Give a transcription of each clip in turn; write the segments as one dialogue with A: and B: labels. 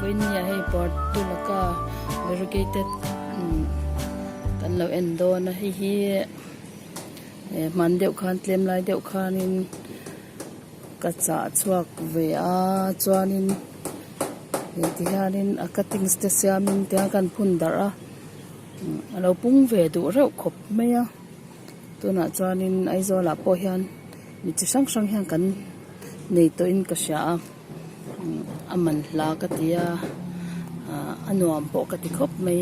A: Vawinia hei Portulaca variegated kan lo en dawn a hei hi hman deuh khan tlem lai deuh khanin ka chah chhuak ve a chuanin tihianin a cuttings te siamin tihian kan phun darh a a lo pung ve duh reuh khawp mai a tunah chuanin Aizawl ah pawh hian mi chi hrang hrang hian kan nei tawhin ka hria a a man hla ka ti a ah a nuam pawh ka ti khawp mai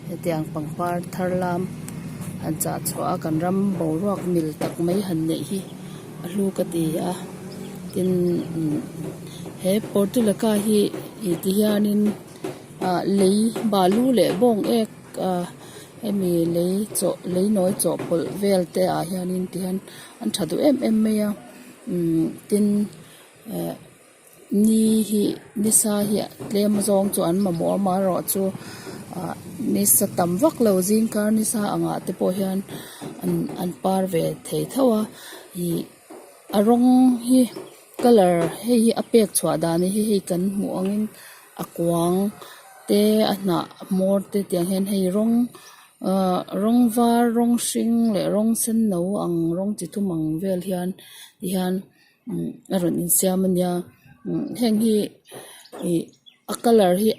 A: hetiang pangpar thar lam han chah chhuah a kan ram boruak mil tak mai han neih hi a hlu ka ti a tin he portulaca hi ih ti hianin ah lei balu leh bawng ek ah hemi lei chawh lei nawi chawhpawlh vel te ah hianin ti hian an tha duh em em mai a umm tin eh ni hi nisa hi tlem zawng chu an mamawh a amaherawhchu ah nisa tam vak lo zing kar nisa angah te pawh hian an an par ve thei tho a ih a rawng hi colour hei hi a pek chhuah dan hi hei kan hmuh angin a kuang te a hnah hmawr te tiang hian hei rawng ahh rawng var rawng hring leh rawng sen no ang rawng chi thum ang vel hian ti hian a rawn insiam a nia heng hi ih a colour hi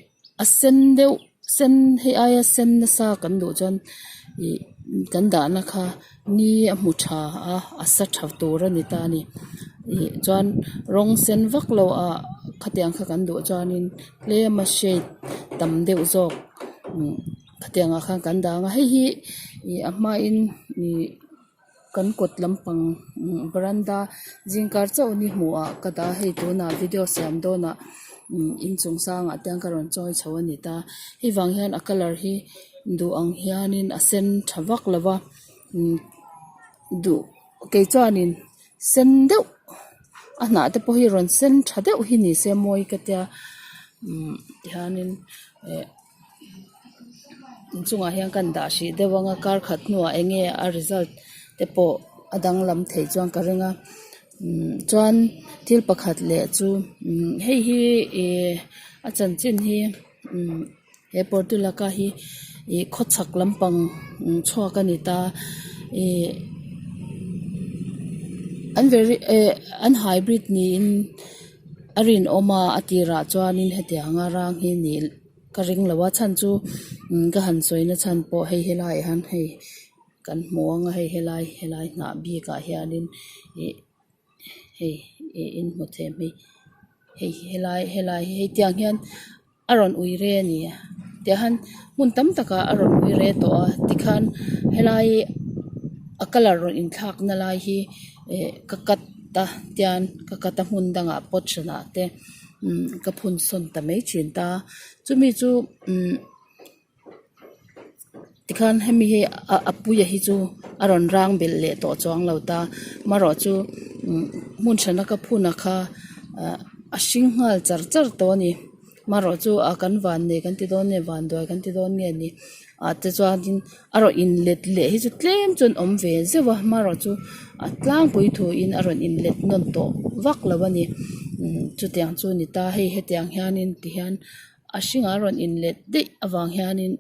A: a sen deuh sen hei aia sen nasa kan duh chuan ih kan dahna kha ni a hmu tha a a sa tha tur a ni ta a ni ih chuan rawng sen vak lo ah khatiang kha kan duh chuanin tlem a shade tam deuh zawk khatiang ah khan kan dah ang a hei hi ih a hmain ih. Kan kawt lampang veranda zingkar chauh ni hmuh ah ka dah a hei tunah video siam dawnah inchung sangah te hian ka rawn chawi chho a ni ta hei vang hian a colour hi duh ang hianin a sen tha vak lo va duh kei chuanin sen deuh a hnah te pawh hi rawn sen tha deuh hi ni se mawi ka tia tihianin eh. Inchungah hian kan dah hrih deuh ang a kar khat hnuah eng nge a result te pawh a danglam theih chuan ka ring a chuan thil pakhat leh chu hei hi ih a chanchin hi he portulaca hi ih khawchhak lampang chhuak a ni ta ih an very eh an hybrid niin a rinawm a a tirah chuanin hetianga rang hi ni. Ka ring lo a chhan chu ka han sawi na chhan pawh hei helai ah hian hei kan hmu ang a hei helai helai hnah bik ah hianin ih hei ih in hmu thei em hei hei helai helai hi hei tiang hian a rawn ui re a ni tiah hian hmun tam takah a rawn ui re tawh a tikhan helai a colour rawn inthlak na lai hi eh ka cut a tian ka cut a hmun dangah pot hranah te. Ka phun sawn ta mai thin ta chumi chu tikhan hemi hi a puia hi chu a rawn rang belh leh tawh chuang lo ta marawh chu hmun hrana ka phun a kha a hring nghal char char tawh a ni marawh chu a kan van nei kan ti dawn nge vanduai kan ti dawn nge ni ah te chuanin a rawn in let leh hi chu tlem chuan awm ve zeuh a amaherawh chu a tlangpui thu in a rawn in let nawn tawh vak lo a ni chutiang chu a ni ta hei hetiang hianin ti hian a hringah a rawn in let daih avang hianin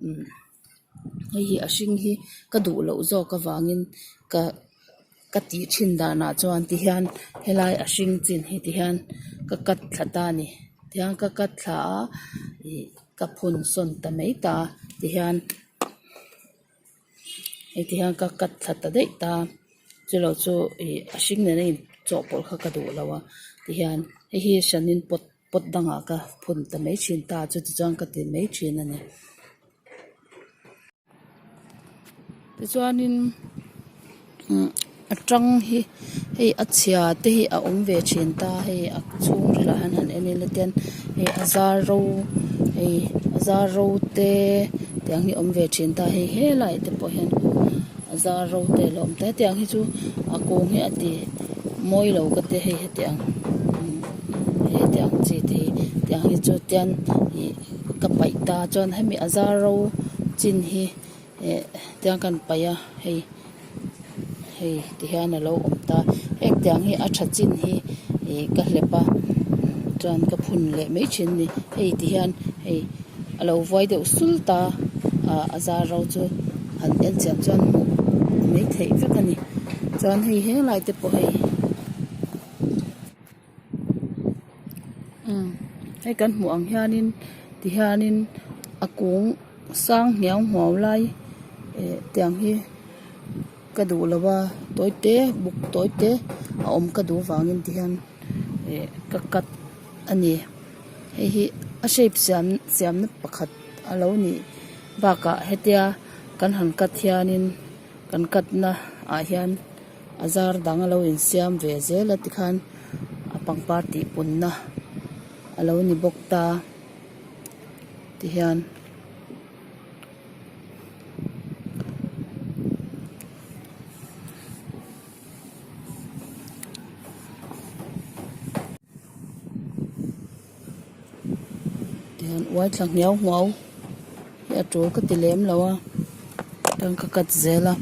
A: hei hi a hring hi ka duh loh zawk avangin ka ka tih thin danah chuan ti hian helai a hring chin hi ti hian ka cut thla ta a ni tihian ka cut thla a ih ka phun sawn ta mai ta ti hian hei ti hian ka cut thla ta daih ta chulo chu ih a hring nena in chawhpawlh kha ka duh lo a ti hian hei hi hranin pot pot dangah ka phun ta mai thin ta chuti chuan ka ti mai thin a ni. Tichuanin a tang hi hei a chhia te hi a awm ve thin ta hei a chhungril ah hian han en ila ten hei a zar ro hei a zar ro te tiang hi a awm ve thin ta hei helai te pawh hian a zar ro te a lo awm ta hetiang hi chu a kung hi a ti mawi lo ka tia hei hetiang hetiang chi te hi tiang hi chu tian ih. Ka paih ta chuan hemi a zar ro chin hi eh tiang kan paih a hei hei ti hian a lo awm ta heng tiang hi a tha chin hi ih ka hlep a. Chuan ka phun leh mai thin a ni hei ti hian hei a lo vuai deuh sul ta ah a zar ro chu han en chian chuan hmuh mai theih vek a ni chuan hei helai te pawh hei umm hei kan hmuh ang hianin ti hianin a kung sang hniau hmuau lai eh tiang hi. Ka duh lo a tawi te buk tawi te a awm ka duh vangin ti hian ih ka cut a ni hei hi a shape siam siamna pakhat a lo nih bakah hetia kan han cut hianin kan cut na ah hian a zar dang a lo insiam ve zel a tikhan a pangpar tih punna a lo ni bawk ta tihian. Tihian uai thla hniau hmuau hi a tul ka ti lem lo a chuan ka cut zel a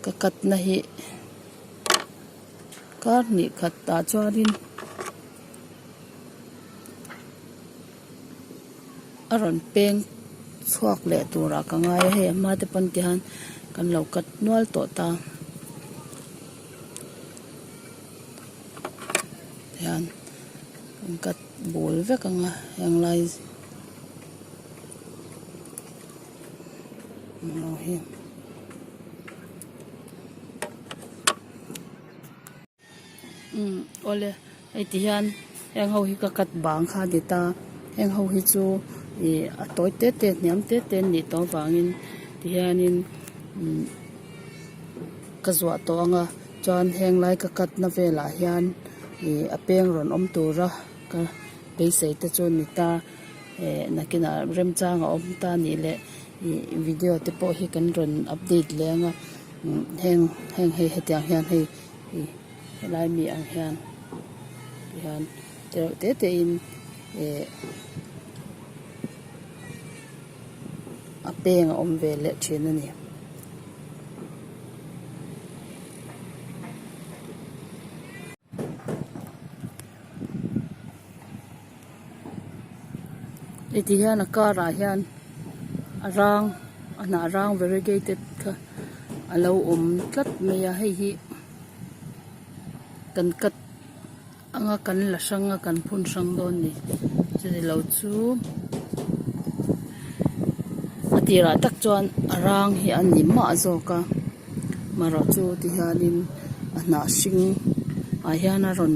A: ka cut na hi kar hnih khat tah chuanin. A rawn peng chhuak leh turah ka ngai a hei a hma te pawn ti hian kan lo cut nual tawh ta tihian kan cut bul vek ang a heng lai hi. Umm awle hei ti hian heng ho hi ka cut bang kha a ni ta heng ho hi chu ih a tawi te te hniam te te an nih tawh avangin ti hianin umm ka zuah tawh ang a chuan heng lai ka cut na velah hian ih a peng rawn awm tura ka beisei te chu a ni ta eh nakinah remchang a awm ta anih leh ih video te pawh hi kan rawn update leh ang a umm heng heng hei hetiang hian hei. Ih helai mi ang hian tihian te reuh te te in eh a peng a awm ve leh thin a ni. Heti hian a car ah hian a rang a hnah rang variegated kha a lo awm tlat mai a hei hi kan cut anga kan la hrang a kan phun hrang dawn a ni chuti lo chu a tirah tak chuan a rang hi a ni mah zawk a marawh chu ti hianin a hnah hring ah hian a rawn.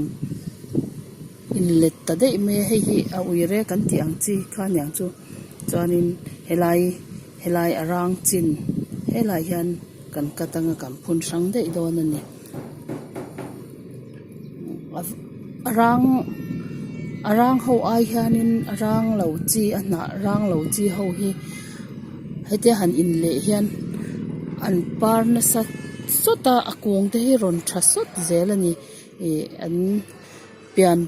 A: Inlet ta daih mai a hei hi a uire kan tih ang chi kha aniang chu chuanin helai helai a rang chin helaiah hian kan cut anga kan phun hrang daih dawn a ni a rang a rang ho ai hianin a rang lo chi a hnah rang lo chi ho hi hetia han inleh hian an par nasa sawt a a kung te hi rawn tha sawt zel a ni ih an. Pian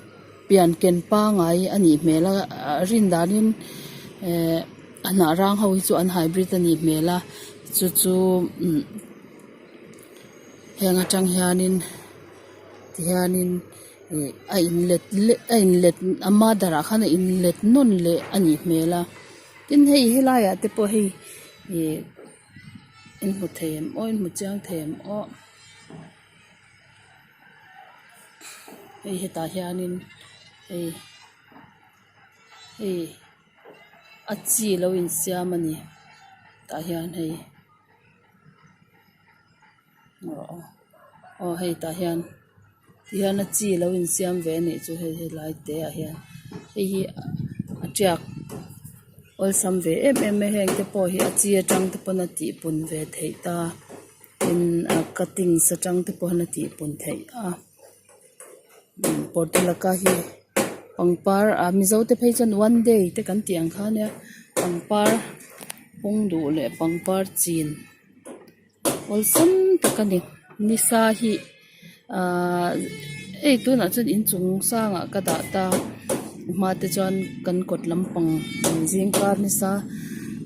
A: pian ken pangai a nih hmel a a rin danin ehh a hnah rang ho hi chu an hybrid a nih hmel a chu chu umm heng atang hianin tihianin ih a inlet leh a inlet a mother ah khan a inlet nawn leh a nih hmel a tin hei helaiah te pawh hei ih in hmu thei em aw in hmu chiang thei em aw. Hei hetah hianin hei hei a chi lo insiam a ni tah hian hei aw hei tah hian tihian a chi lo insiam ve a nih chu hei helai te ah hian hei hi a tiak awlsam ve em em mai a heng te pawh hi a chi atang te pawn a tihpun ve theih ta. Tin a cuttings atang te pawh hian a tihpun theih a portulaca hi pangpar ah mizo te phei chuan one day te kan tih ang kha ania pangpar pawng duh leh pangpar chin awlsam tak a ni nisa hi ahh hei tunah chuan inchung sangah ka dah ta a hma te chuan kan kawt lampang zingkar nasa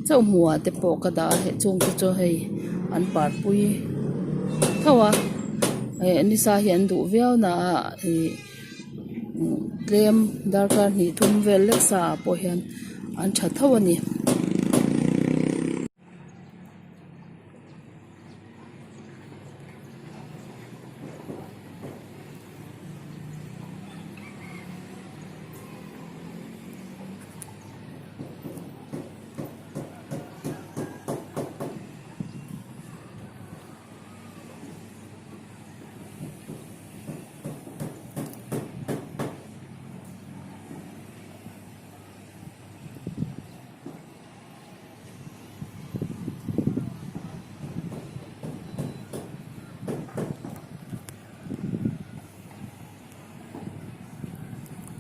A: chauh hmuh ah te pawh ka dah a chung te chu hei an parpui tho a. Eh nisa hi an duh viau na a ih tlem darkar hnih thum vel lek sa ah pawh hian an tha tho a ni.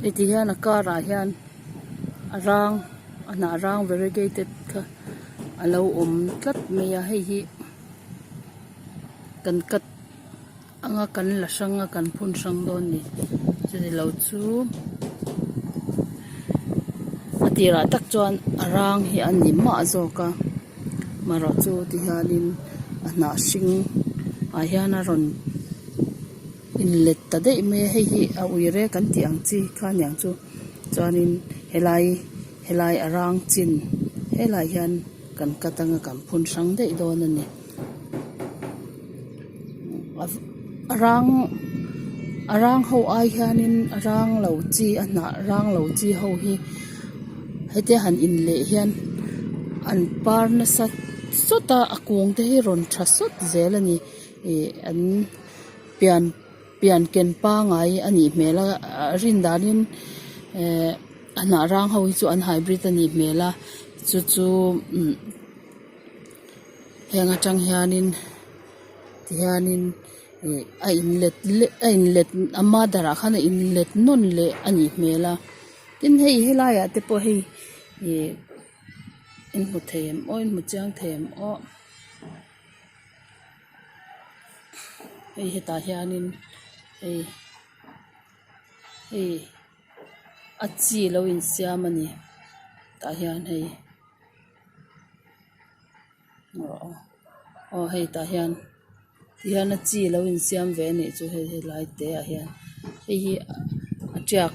A: Heti hian a car ah hian a rang a hnah rang variegated kha a lo awm tlat mai a hei hi kan cut anga kan la hrang a kan phun hrang dawn a ni chuti lo chu a tirah tak chuan a rang hi a ni mah zawk a marawh chu ti hianin a hnah hring ah hian a rawn inlet ta daih mai a hei hi a uire kan tih ang chi kha aniang chu chuanin helai helai a rang chin helaiah hian kan cut anga kan phun hrang daih dawn a ni. A rang a rang ho ai hianin a rang lo chi a hnah rang lo chi ho hi hetia han inleh hian an par nasa sawt a a kung te hi rawn tha sawt zel a ni ih an pian pian ken pangai a nih hmel a a rin danin eh a hnah rang ho hi chu an hybrid a nih hmel a chu chu umm. Heng atang hianin tihianin ih a inlet leh a inlet a mother ah khan a inlet nawn leh a nih hmel a tin hei helaiah te pawh hei ih in hmu thei em aw in hmu chiang thei em aw hei hetah hianin hei hei a chi lo insiam a ni tah hian hei. Aw hei tah hian ti hian a chi lo insiam ve a nih chu hei helai te ah hian hei hi a tiak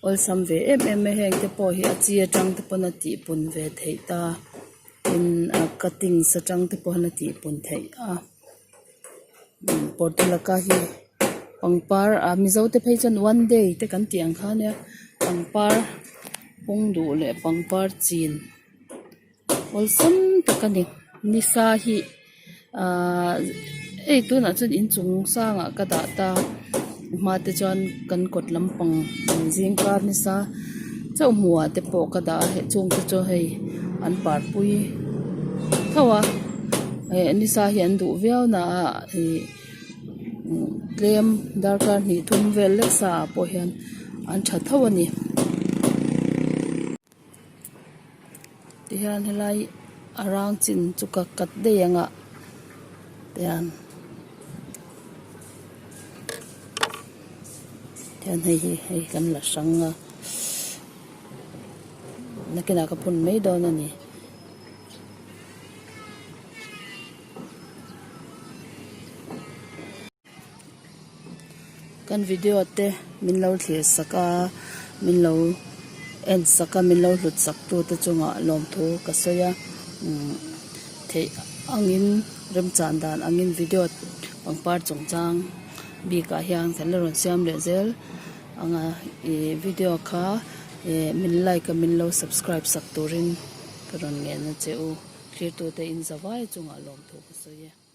A: awlsam ve em em mai heng te pawh hi a chi atang te pawn a tih pun ve theih ta tin a cuttings atang te pawn a tih pun theih a portulaca hi pangpar ah mizo te phei chuan one day te kan tih ang kha ania pangpar pawng duh leh pangpar chin. Awlsam tak a ni nisa hi ahh hei tunah chuan inchung sangah ka dah ta hma te chuan kan kawt lampang zingkar nisa chauh hmuh ah te pawh ka dah a hei chung te chu hei an parpui tho a eh nisa hi an duh viau na a ih tlem darkar hnih thum vel lek sa ah pawh hian an tha tho a ni. Tihian helai a rang chin chu ka cut daih ang a tihian tihian hei hi hei kan la hrang a nakinah ka phun mai dawn a ni. Kan video te min lo thlir sak a min lo en sak a min lo hlut sak tu te chungah lawmthu ka sawi a umm theih angin remchan dan angin video pangpar chungchang bikah hian kan la rawn siam leh zel ang a ih video kha ih min like a min lo subscribe sak turin ka rawn ngen a che u thlir tute in zavai chungah lawmthu ka sawi e.